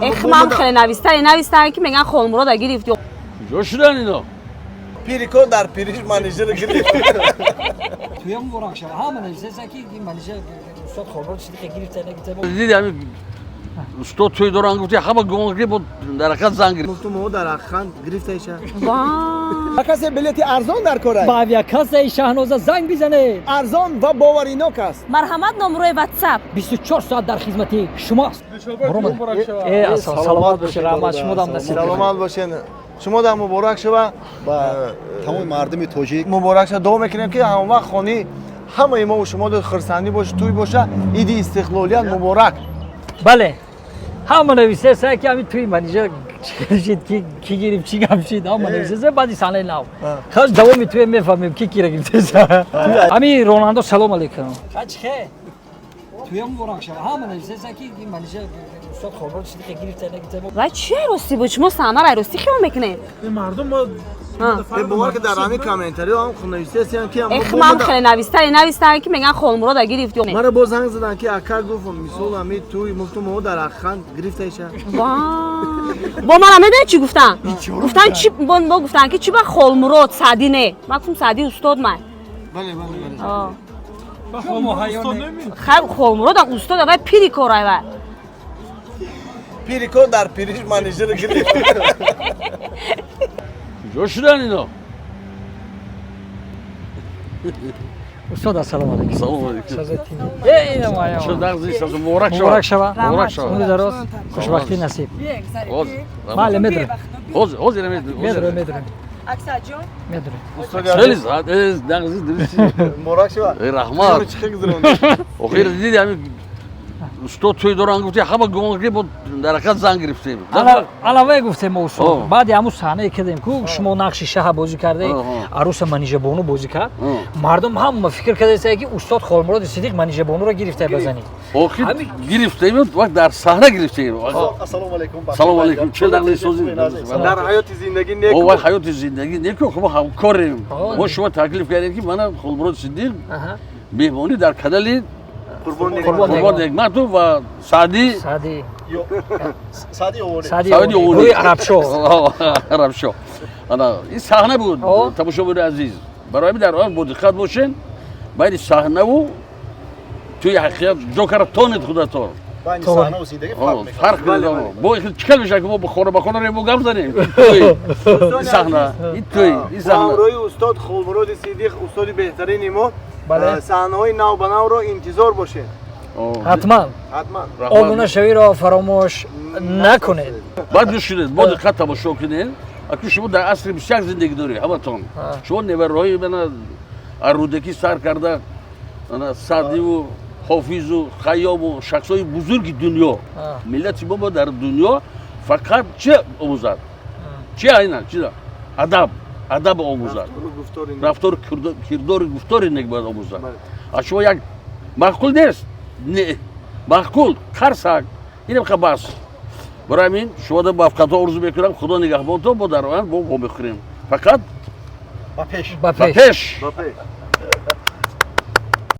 Эх, ман хеле навистани навистан, ки меган Холмурода гирифт. Куҷо шудан ино? Пирикон дар пириш менеҷер гирифт. Туя муборак шава. Ҳама нависеса, ки ин Манижа устод Холмурод Сидиқе гирифта, нагирифта. Диди, ҳамин устод тӯй доран, гуфти, ҳама гумон ки бо дар ҳақиқат зан гирифт. Гуфтум, мо дар ҳақиқат гирифтаиша. Ва Касе билети арзон дар корай? Ба авиакассаи Шаҳноза занг бизанед. Арзон ва боваринок аст. Марҳамат, номрои WhatsApp. 24 соат дар хизмати шумост. Э, саломат бошед, раҳмат, шумо дам насиб. Саломат бошед, шумо дам муборак шава. Ба тамоми мардуми тоҷик. Муборак шава. Дуо мекунем, ки ҳамвақт хони ҳамаи мо шумо хурсандӣ боша, тӯй боша. Иди истиқлолият муборак. Бале, ҳама нависеса, ки ҳамин туи Манижа чӣ шид, ки гирифт, чӣ гап шид. Ҳама нависеса, баъди саҳнаи нав хас давоми туе мефаҳмем, ки кира гирифтеса. Ҳамин ронандо, салом алейкум. Хачхе, туя муборак шава. Ҳама нависеса, ки ин Манижа устод Холмурод Сидиқе гирифта, нагирифта. Ва чи рости буд? Шумо саҳнара рости хиёл мекунед? Мардум мо. Бовар ки, дар ҳамин комментариҳо ҳам нависесиян, ки Эх, ман хеле навистани навистан, ки меган Холмурода гирифт. Мара боз занг задан, ки ака гуфт, мисол, ҳамин тӯй. Гуфтум, мо дар ҳақиқат гирифтаиша. Ва бо мана медонед, чӣ гуфтан? Гуфтан, чи бо гуфтан, ки чи ба Холмурод, Саъдӣ не? Ман гуфтам, Саъдӣ устод ман. Бале, бале, бале. Хай, Холмуродам устода, вай пири корай вай. Пирикон дар пириш менеҷер гирифт. Куҷо шудан ино? Устод, ассалому алайкум. Салом алейкум. Э, ина моя. Чо нағзи, сазу муборак шава. Муборак шава. Муборак шава. Умри дароз, хушбахтӣ насиб. Ҳозир. Бале, медурем. Ҳозир, ҳозир медурем. Медурем, медурем. Аксаҷон. Медурем. Хеле зад, нағзи, дурусти. Муборак шава. Э, раҳмат. Чӣ гузаронд? Охир диди, ҳамин устод тӯй доран, гуфти, ҳама гумон ки бо дар ҳақиқат зан гирифтем. Алавай гуфтем мо, устод. О. Баъди ҳамун саҳнае кардем, ку шумо нақши шаҳа бозӣ кардаед, О, аруса Манижабону бозӣ кард. О. Мардум ҳама фикр кардаеста, ки устод Холмуроди Сидиқ Манижабонуро гирифта ба занӣ. Охир гирифтем, вақт дар саҳна гирифтем. Ассалому алайкум. Салом алейкум. Чӣ нағзи, сози? Дар ҳаёти зиндагӣ О, вай неку. ҳаёти зиндагӣ неку, мо ҳамкорем. О. Мо шумо таклиф кардем, ки мана Холмурод Сидиқ Аҳа. меҳмонӣ дар канали Қурбон. Қурбон. Қурбон Негматов ва Саъдӣ. Саъди. Саъди Овонӣ. Саъди. Саъди Овонӣ. Гӯи Арабшо. Арабшо. Ана ин саҳна буд. О. Тамошобинони азиз, барои ҳамин дар он бо диққат бошен, байни саҳнаву тӯи ҳақиқат ҷо карда тонед худатон. Байни саҳнаву зиндагӣ фарқ мекунад. Фарқ кунед. Бо чӣ кал мешавад, ки мо хона ба хона рем, гап занем? Тӯй ин саҳна, ин тӯй ин Бо саҳна. ҳамроҳи устод Холмуроди Сидиқ, устоди беҳтарини мо. Бале. Саҳнаҳои нав ба навро интизор бошед. Ҳатман. Ҳатман. Обунашавиро фаромӯш накунед. Баъд гӯш кунед, бо диққат тамошо кунед. Аку шумо дар асри 21 зиндагӣ доред ҳаматон. Шумо невароҳои мана Рӯдакӣ сар карда, ана Саъдиву Ҳофизу Хайёму шахсҳои бузурги дунё. Миллати мо дар дунё фақат чи омӯзад? Чи айна чи адаб, адаб омӯзад. Рафтору кирдори, гуфтори нек бояд омӯзад. А шумо як маъқул нест, не маъқул қарсак инам бас. Барои ҳамин шумо муваффақиятҳо орзу мекунам. Худо нигаҳбонтон. Бо дар оянд бо вомехӯрем фақат. Ба пеш. Ба ба пеш. Пеш. Ба пеш.